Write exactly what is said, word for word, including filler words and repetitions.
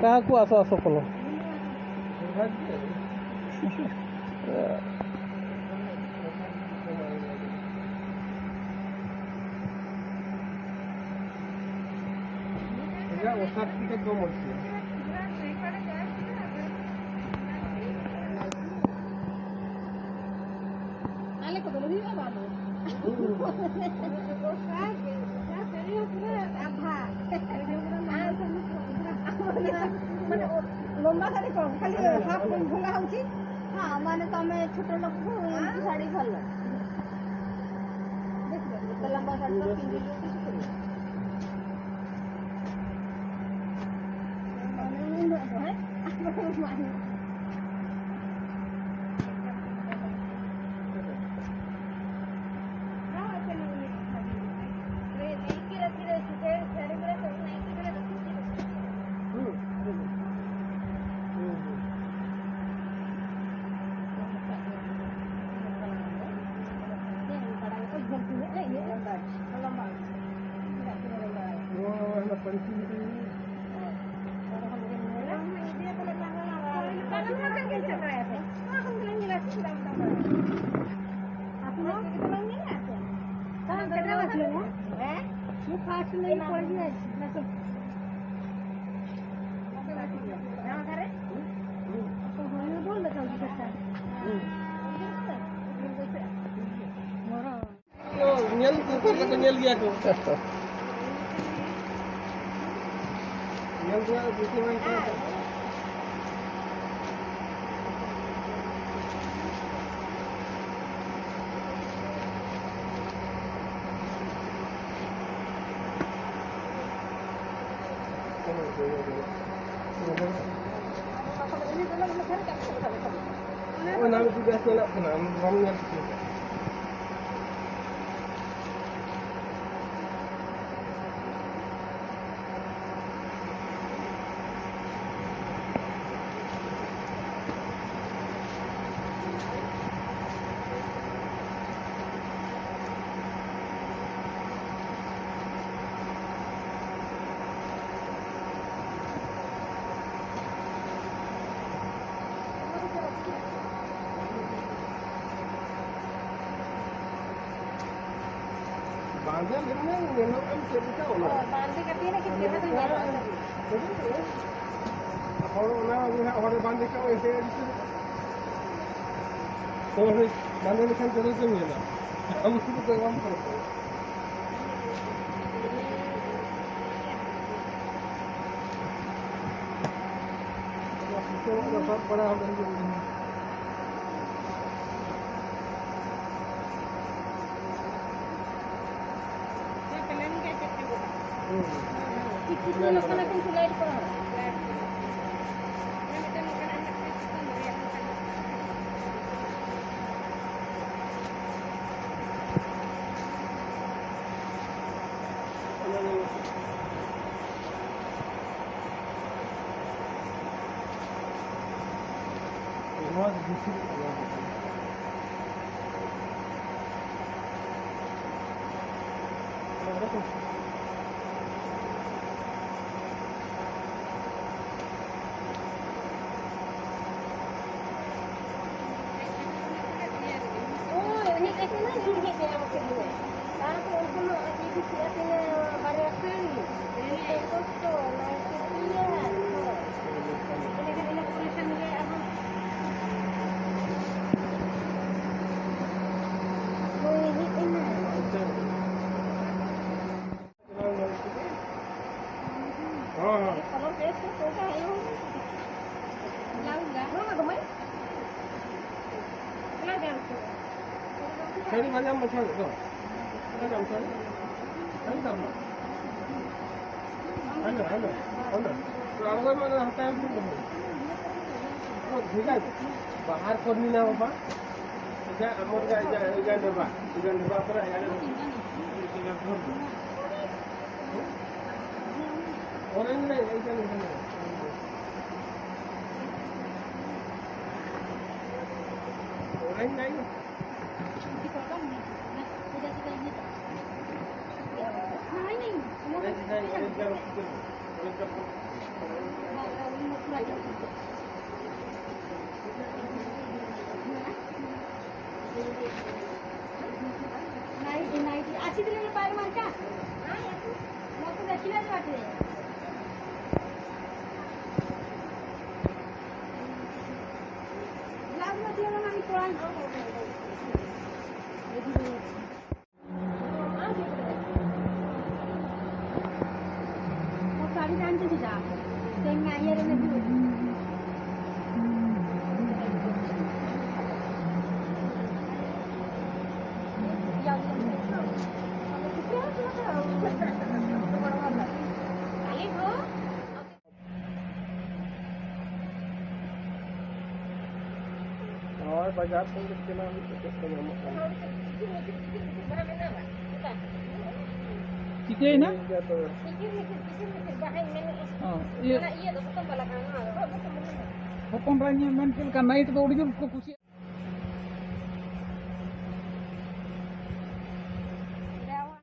ᱡᱟᱦᱟᱸ ᱠᱚ ᱟᱥᱚ ᱟᱥᱚ ᱠᱚᱞᱚ᱾ ᱮᱴᱟᱜ ᱚᱥᱟᱨ ᱛᱮ ᱠᱚᱢ ᱚᱪᱚᱭᱟ᱾ ᱟᱞᱮ ᱠᱚᱫᱚ ᱞᱮ ᱦᱩᱭᱩᱜᱼᱟ ᱵᱟᱝ? ᱚᱥᱟᱨ ᱜᱮ, ᱚᱥᱟᱨ ᱛᱮᱜᱮ ᱯᱩᱨᱟᱹ ᱟᱫᱷᱟ᱾ ᱢᱟᱱᱮ ᱞᱚᱢᱵᱟ ᱥᱟᱹᱲᱤ ᱠᱚ, ᱠᱷᱟᱹᱞᱤ ᱦᱟᱯ ᱵᱚᱸᱜᱟ ᱦᱚᱸ ᱩᱪᱤᱛ। हाँ, मैंने तो हमें छोटे लोग को इनकी साड़ी भर लो। देख लो, तो लंबा साड़ी तो पिंदी लोग किसी को नहीं। ᱧᱮᱞ ᱠᱚ ᱚᱠᱟ ᱞᱮᱠᱟ ᱠᱚ ᱧᱮᱞ ᱜᱮᱭᱟ ᱠᱚ᱾ ᱧᱮᱞ ᱨᱮᱭᱟᱜ ᱵᱩᱡᱷᱟᱹᱣ ᱵᱟᱝ ᱠᱟᱱᱟ᱾ ᱚᱱᱟ ᱢᱤᱫᱴᱤᱡ ᱵᱮᱥ ᱧᱮᱞᱚᱜ ᱠᱟᱱᱟ, ᱟᱢ ᱵᱟᱢ ᱧᱮᱞ ᱴᱷᱤᱠ ᱠᱟᱫᱟ᱾ ᱵᱟᱸᱫᱮ ᱞᱮᱠᱷᱟᱱ ᱧᱮᱞᱚᱜ ᱟᱢ ᱪᱮᱫ ᱞᱮᱠᱟ ᱚᱱᱟ᱾ ᱚ, ᱵᱟᱸᱫᱮ ᱠᱟᱛᱮ ᱜᱮ ᱪᱮᱦᱨᱟ ᱫᱚ ᱧᱮᱞᱚᱜᱼᱟ᱾ ᱦᱚᱲ ᱚᱱᱟ ᱦᱚᱲ ᱵᱟᱸᱫᱮ ᱠᱟᱜ ᱮᱥᱮ ᱦᱳᱭ, ᱵᱟᱸᱫᱮ ᱞᱮᱠᱷᱟᱱ ᱪᱮᱦᱨᱟ ᱜᱮᱢ ᱧᱮᱞᱟ᱾ ᱟᱢ ᱥᱩᱫᱷᱩ ᱫᱚ ᱵᱟᱢ ᱯᱟᱨᱚᱢᱚᱜᱼᱟ᱾ ᱚᱱᱟ ᱥᱤᱛᱩᱝ ᱨᱮ ᱥᱟᱵ ᱵᱟᱲᱟ ᱦᱚᱸ ᱵᱟᱝ ᱦᱩᱭᱩᱜ ᱠᱟᱱᱟ᱾ ᱦᱩᱸ᱾ ᱠᱤᱪᱷᱩ ᱧᱮᱞᱚᱜ ᱠᱟᱱᱟ ᱠᱤᱱᱛᱩ ᱞᱟᱭᱤᱴ ᱠᱚ᱾ ᱱᱚᱣᱟ ᱫᱚ ᱵᱮᱥᱤ ᱫᱚ ᱵᱟᱝ ᱠᱟᱱᱟ᱾ ᱦᱳᱭ, ᱩᱱᱤ ᱠᱟᱹᱴᱤᱡ ᱢᱟ ᱤᱧ ᱦᱮᱡ ᱮᱱᱟ, ᱟᱢ ᱠᱟᱹᱴᱤᱡ ᱢᱟ᱾ ᱛᱟᱨᱯᱚᱨ ᱩᱱᱠᱩ ᱢᱟ ᱟᱹᱰᱤ ᱠᱩᱥᱤ ᱟᱹᱛᱤᱧᱟ ᱵᱟᱨᱭᱟ ᱥᱟᱹᱲᱤ᱾ ᱢᱤᱫᱴᱮᱱ ᱫᱚᱛᱚ, ᱱᱟᱭᱠᱮ ᱯᱤᱭᱟ, ᱦᱳᱭ᱾ ᱤᱱᱟᱹ ᱠᱷᱟᱱ ᱤᱱᱟᱹ ᱯᱚᱨᱮ ᱠᱷᱟᱱ ᱜᱮ ᱟᱨᱦᱚᱸ ᱦᱳᱭ, ᱦᱮᱡ ᱮᱱᱟ᱾ ᱦᱚᱸ, ᱦᱚᱸ᱾ ᱠᱟᱞᱟᱨ ᱵᱮᱥ ᱠᱚ ᱠᱚᱭᱟ ᱦᱮᱸ᱾ ᱞᱟᱝ ᱞᱟ᱾ ᱦᱚᱸ, ᱫᱚᱢᱮ᱾ ᱠᱟᱞᱟᱨ ᱵᱮᱥ ᱠᱚ᱾ ᱥᱟᱹᱲᱤ ᱵᱟᱡᱟᱢ ᱵᱟᱪᱷᱟᱣ ᱫᱚ᱾ ᱵᱟᱡᱟᱢ ᱥᱟᱹᱲᱤ᱾ ᱥᱟᱹᱲᱤ ᱫᱟᱢ ᱵᱟᱝ? ᱦᱟᱱᱟ, ᱦᱟᱱᱟ, ᱦᱟᱱᱟ᱾ ᱟᱬᱜᱚᱭ ᱢᱟ, ᱚᱱᱟ ᱦᱟᱛᱟᱣ ᱟᱹᱜᱩ ᱠᱟᱛᱮ᱾ ᱚ, ᱴᱷᱤᱠ ᱟᱪᱷᱮ᱾ ᱵᱟᱦᱟᱨ ᱠᱚᱨᱱᱤ ᱱᱟ ᱵᱟᱵᱟ᱾ ᱮᱴᱟ ᱟᱢᱚᱨ ᱜᱟ, ᱮᱴᱟ, ᱮᱴᱟ ᱱᱮᱵᱟ᱾ ᱮᱴᱟ ᱱᱮᱵᱟ ᱯᱚᱨᱮ ᱮᱴᱟ ᱱᱮᱵᱟ᱾ Orange ᱱᱟᱭ, ᱮᱴᱟ ᱱᱮᱵᱟ᱾ Orange ᱱᱟᱭ᱾ Night, night, ᱦᱳᱭ, ᱵᱟᱡᱟᱨ ᱠᱷᱚᱱ ᱜᱮ ᱠᱮᱱᱟᱣ ᱦᱩᱭᱩᱜ ᱛᱮ ᱪᱮᱫ ᱠᱚ ᱧᱟᱢᱚᱜ ᱠᱟᱱᱟ᱾ ᱪᱤᱠᱟᱹᱭᱮᱱᱟ? ᱚ, ᱤᱭᱟᱹ᱾ ᱦᱚᱯᱚᱱ ᱨᱟᱭ ᱧᱮᱞ ᱢᱮᱱ ᱪᱮᱫ ᱞᱮᱠᱟ ᱱᱟᱭᱤᱴ ᱫᱚ ᱟᱹᱰᱤ ᱡᱳᱨ ᱠᱚ ᱠᱩᱥᱤᱭᱟᱜᱼᱟ᱾